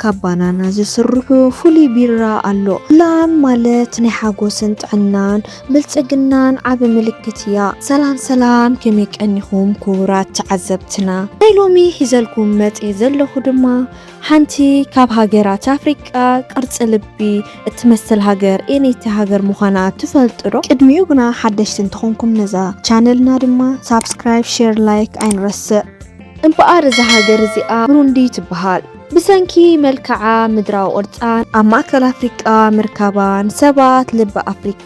ካብ ባናና ዝስርሑ ፍሉይ ቢራ ኣሎ። ላም ማለት ናይ ሓጎስን ጥዕናን ብልጽግናን ዓቢ ምልክት እያ። ሰላም ሰላም፣ ከመይ ቀኒኹም ክቡራት ተዓዘብትና? ናይ ሎሚ ሒዘልኩም መጽየ ዘለኹ ድማ ሓንቲ ካብ ሃገራት ኣፍሪቃ ቅርጺ ልቢ እትመስል ሃገር፣ ኤነይቲ ሃገር ምዃና ትፈልጡ ዶ? ቅድሚኡ ግና ሓደሽቲ እንተኾንኩም ነዛ ቻነልና ድማ ሳብስክራይብ፣ ሼር፣ ላይክ ኣይንረስዕ። እምበኣር እዛ ሃገር እዚኣ ብሩንዲ ትበሃል። ብሰንኪ መልክዓ ምድራዊ ቅርጻን ኣብ ማእከል ኣፍሪቃ ምርካባን ሰባት ልቢ ኣፍሪቃ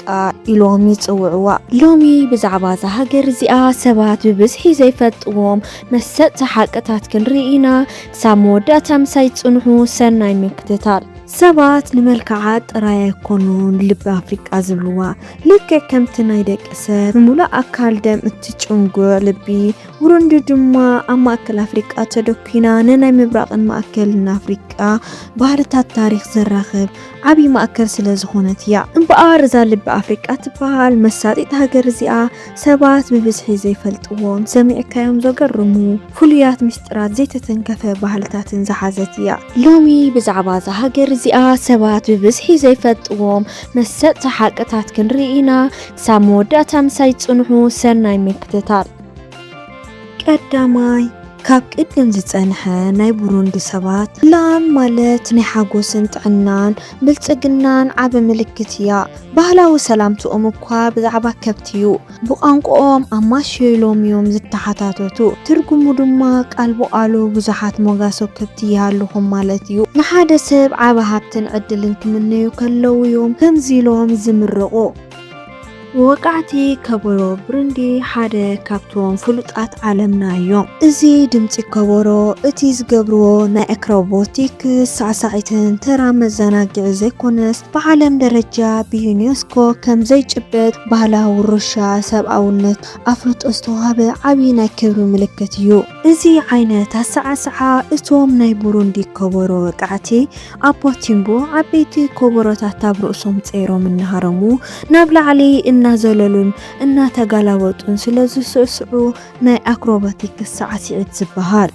ኢሎም ይጽውዕዋ። ሎሚ ብዛዕባ እዛ ሃገር እዚኣ ሰባት ብብዝሒ ዘይፈልጥዎም መሰጥቲ ሓቅታት ክንርኢ ኢና። ክሳብ መወዳእታ ምሳይ ጽንሑ። ሰናይ ምክትታል። ሰባት ንመልክዓ ጥራይ ኣይኮኑን ልቢ ኣፍሪቃ ዝብልዋ። ልክዕ ከምቲ ናይ ደቂ ሰብ ብምሉእ ኣካል ደም እትጭንጉዕ ልቢ፣ ብሩንዲ ድማ ኣብ ማእከል ኣፍሪቃ ተደኲና ንናይ ምብራቕን ማእከልን ኣፍሪቃ ባህልታት ታሪኽ ዘራኽብ ዓቢ ማእከል ስለ ዝኾነት እያ። እምበኣር እዛ ልቢ ኣፍሪቃ ትበሃል መሳጢት ሃገር እዚኣ ሰባት ብብዝሒ ዘይፈልጥዎም፣ ሰሚዕካዮም ዘገርሙ ፍሉያት ምስጢራት ዘይተተንከፈ ባህልታትን ዝሓዘት እያ። ሎሚ ብዛዕባ እዛ ሃገር እዚኣ ሰባት ብብዝሒ ዘይፈልጥዎም መሰጥቲ ሓቅታት ክንርኢ ኢና። ክሳብ መወዳእታ ምሳይ ጽንሑ። ሰናይ ምክትታል። ቀዳማይ፣ ካብ ቅድም ዝጸንሐ ናይ ቡሩንዲ ሰባት ላም ማለት ናይ ሓጎስን ጥዕናን ብልጽግናን ዓቢ ምልክት እያ። ባህላዊ ሰላምትኦም እኳ ብዛዕባ ከብቲ እዩ። ብቋንቋኦም ኣማሽዮ ኢሎም እዮም ዝተሓታተቱ። ትርጉሙ ድማ ቃል ብቓሉ ብዙሓት ሞጋሶ ከብቲ ይሃልኹም ማለት እዩ። ንሓደ ሰብ ዓቢ ሃብትን ዕድልን ክምነዩ ከለዉ እዮም ከምዚ ኢሎም ዝምርቑ። ወቃዕቲ ከበሮ ብሩንዲ ሓደ ካብቶም ፍሉጣት ዓለምና እዮም። እዚ ድምጺ ከበሮ እቲ ዝገብርዎ ናይ ኣክሮባቲክ ሳዕሳዒትን ተራ መዘናግዒ ዘይኮነስ፣ ብዓለም ደረጃ ብዩኔስኮ ከም ዘይጭበጥ ባህላዊ ውርሻ ሰብኣውነት ኣፍልጦ ዝተዋህበ ዓቢ ናይ ክብሪ ምልክት እዩ። እዚ ዓይነት ኣሰዓስዓ እቶም ናይ ቡሩንዲ ከበሮ ወቃዕቲ ኣብ ቦቲምቦ ዓበይቲ ከበሮታት ኣብ ርእሶም ጸይሮም እናሃረሙ ናብ ላዕሊ እናዘለሉን እናተጋላበጡን ስለ ዝስዕስዑ ናይ ኣክሮባቲክ ሳዕስዒት ዝበሃል።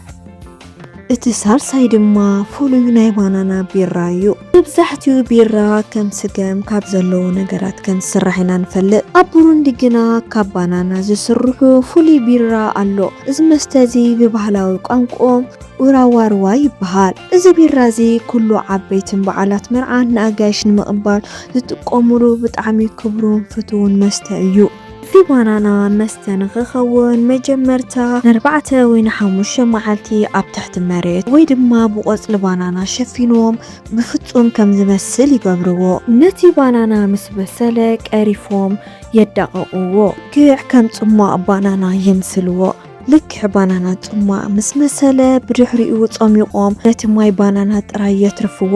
እቲ ሳልሳይ ድማ ፍሉይ ናይ ባናና ቢራ እዩ። መብዛሕትኡ ቢራ ከም ስገም ካብ ዘለዉ ነገራት ከም ዝስራሕ ኢና ንፈልጥ። ኣብ ቡሩንዲ ግና ካብ ባናና ዝስርሑ ፍሉይ ቢራ ኣሎ። እዚ መስተ እዚ ብባህላዊ ቋንቋኦም ኡራዋርዋ ይበሃል። እዚ ቢራ እዚ ኩሉ ዓበይትን በዓላት መርዓን ንኣጋይሽ ንምቕባል ዝጥቀሙሉ ብጣዕሚ ክቡርን ፍቱውን መስተ እዩ። እዚ ባናና መስተ ንኽኸውን መጀመርታ ንኣርባዕተ ወይ ንሓሙሽተ መዓልቲ ኣብ ትሕቲ መሬት ወይ ድማ ብቆጽሊ ባናና ሸፊኖም ብፍጹም ከም ዝመስል ይገብርዎ። ነቲ ባናና ምስ በሰለ ቀሪፎም የዳቕቕዎ። ልክዕ ከም ጽሟቕ ባናና የምስልዎ። ልክዕ ባናና ጽሟቕ ምስ መሰለ ብድሕሪኡ ጸሚቖም ነቲ ማይ ባናና ጥራይ የትርፍዎ።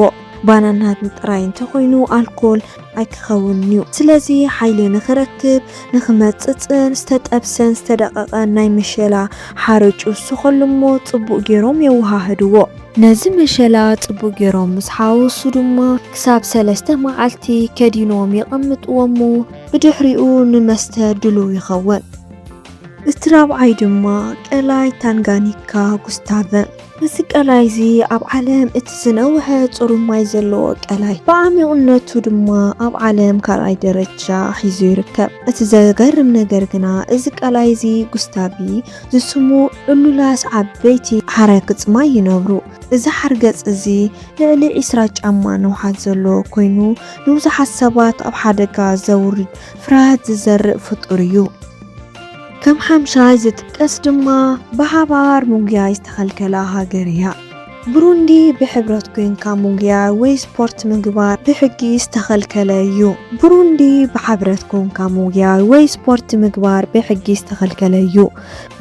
ባናና ጥራይ እንተኾይኑ ኣልኮል ኣይክኸውንን'ዩ። ስለዚ ሓይሊ ንኽረክብ ንኽመጽጽን ዝተጠብሰን ዝተደቐቐን ናይ መሸላ ሓረጭ ይውስኸሉ እሞ ጽቡቕ ገይሮም የወሃህድዎ። ነዚ መሸላ ጽቡቕ ገይሮም ምስ ሓወሱ ድማ ክሳብ ሰለስተ መዓልቲ ከዲኖም የቐምጥዎ እሞ ብድሕሪኡ ንመስተ ድሉው ይኸውን። እቲ ራብዓይ ድማ ቀላይ ታንጋኒካ ጉስታቨ። እዚ ቀላይ እዚ ኣብ ዓለም እቲ ዝነውሐ ጽሩይ ማይ ዘለዎ ቀላይ፣ ብዓሚቕነቱ ድማ ኣብ ዓለም ካልኣይ ደረጃ ሒዙ ይርከብ። እቲ ዘገርም ነገር ግና እዚ ቀላይ እዚ ጉስታቪ ዝስሙ ዕሉላት ዓበይቲ ሓረግጽ ማይ ይነብሩ። እዚ ሓርገጽ እዚ ልዕሊ ዒስራ ጫማ ንውሓት ዘለዎ ኮይኑ ንብዙሓት ሰባት ኣብ ሓደጋ ዘውርድ ፍርሃት ዝዘርእ ፍጡር እዩ። ከም ሓምሻይ ዝጥቀስ ድማ ብሓባር ምጉያይ ዝተኸልከላ ሃገር እያ። ብሩንዲ ብሕብረት ኮይንካ ምጉያይ ወይ ስፖርት ምግባር ብሕጊ ዝተኸልከለ እዩ። ብሩንዲ ብሕብረት ኮይንካ ምጉያይ ወይ ስፖርት ምግባር ብሕጊ ዝተኸልከለ እዩ።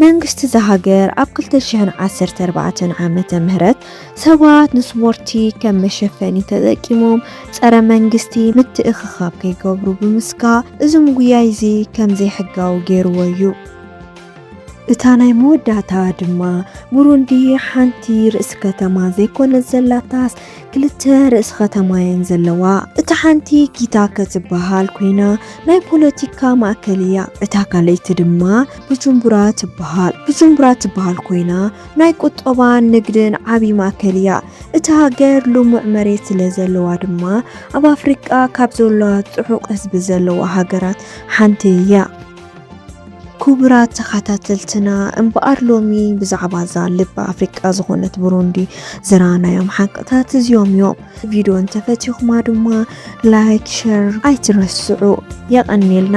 መንግስቲ እዛ ሃገር ኣብ ክልተ ሽሕን ዓሰርተ ኣርባዕተን ዓመተ ምህረት ሰባት ንስፖርቲ ከም መሸፈኒ ተጠቂሞም ጸረ መንግስቲ ምትእኽኻብ ከይገብሩ ብምስጋእ እዚ ምጉያይ እዚ ከም ዘይሕጋዊ ገይርዎ እዩ። እታ ናይ መወዳእታ ድማ፣ ብሩንዲ ሓንቲ ርእሲ ከተማ ዘይኮነት ዘላታስ ክልተ ርእሲ ከተማ እየን ዘለዋ። እታ ሓንቲ ኪታከ ትበሃል ኮይና ናይ ፖለቲካ ማእከል እያ። እታ ካልኣይቲ ድማ ብጁምቡራ ትበሃል። ብጁምቡራ ትበሃል ኮይና ናይ ቁጠባን ንግድን ዓቢ ማእከል እያ። እታ ሃገር ልሙዕ መሬት ስለ ዘለዋ ድማ ኣብ ኣፍሪቃ ካብ ዘለዋ ጽዑቕ ህዝቢ ዘለዋ ሃገራት ሓንቲ እያ። ክቡራት ተኸታተልትና፣ እምበኣር ሎሚ ብዛዕባ እዛ ልቢ ኣፍሪቃ ዝኾነት ብሩንዲ ዝረኣናዮም ሓቅታት እዚኦም እዮም። ቪድዮ እንተፈቲኹማ ድማ ላይክ፣ ሸር ኣይትረስዑ። የቐንየልና።